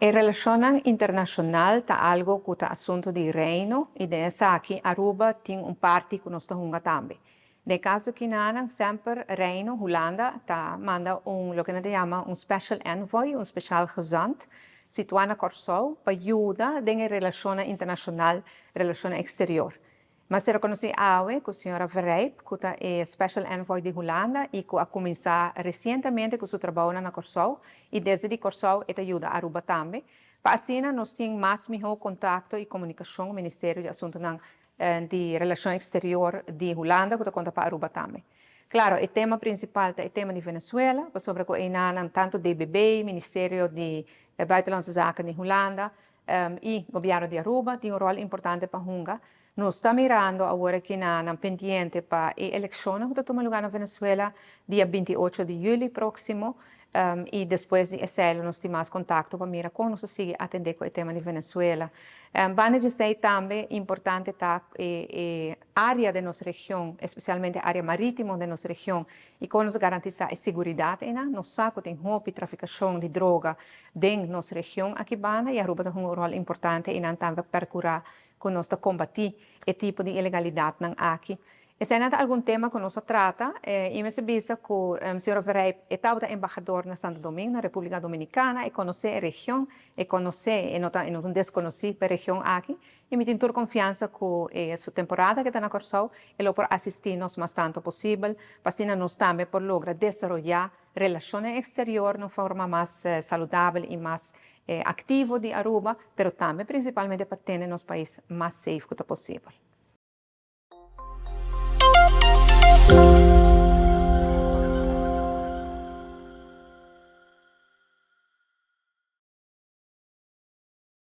E relacionnan internacional ta algo cu ta asunto di Reino y den esaki Aruba tin un parti cu nos ta hunga tambe. Den caso akinan semper Reino, Hulanda, ta manda un loke nan ta yama un special envoy, un speciaal gezant, situa na Corsou pa yuda den e relacionnan internacional, relacionnan exterior. M'a sera conoci awe cu señora Verrijp, cu ta e special envoy di Hulanda y cu a cuminsa recientemente cu su trabou na Corsou y desde di Corsou e ta yuda Aruba tambe. Pa asina nos tin mas miho contacto y comunicacion cu Ministerio di Asuntonan di Relacion Exterior di Hulanda, cu ta conta pa Aruba tambe. Claro, e tema principal ta e tema di Venezuela, pasobra cu einan tanto DBB, Ministerio di Buitenlandse Zaken di Hulanda, y Gobierno di Aruba tin un rol importante pa hunga. Nos ta mirando awor aki na pendiente pa e eleccion cu ta tuma luga na Venezuela dia 28 di juli proximo y despues di esey nos tin mas contacto pa mira con nos ta sigui atende cu e tema di Venezuela. Banda di esey tambe importante ta e area di nos region, especialmente area maritimo di nos region, y con nos garantisa e seguridad einan. Nos sa cu tin hopi traficacion di droga den nos region aki banda y Aruba tin un rol importante einan tambe percura cu nos ta combati e tipo di ilegalidadnan aki. Esey ta algun tema cu nos a trata y mi a bisa cu señora Verrijp tabata embahador na Santo Domingo, na Republica Dominicana, e conoce e region, e conoce, e no ta desconoci pa e region aki, y mi tin tur confiansa cu su temporada cu ta na Corsou, e por asisti nos mas tanto posibel, pa asina nos tambe por logra desaroya relacion exterior di un forma mas saludabel y mas activo di Aruba, pero tambe principalmente pa tene nos pais mas safe cu posibel.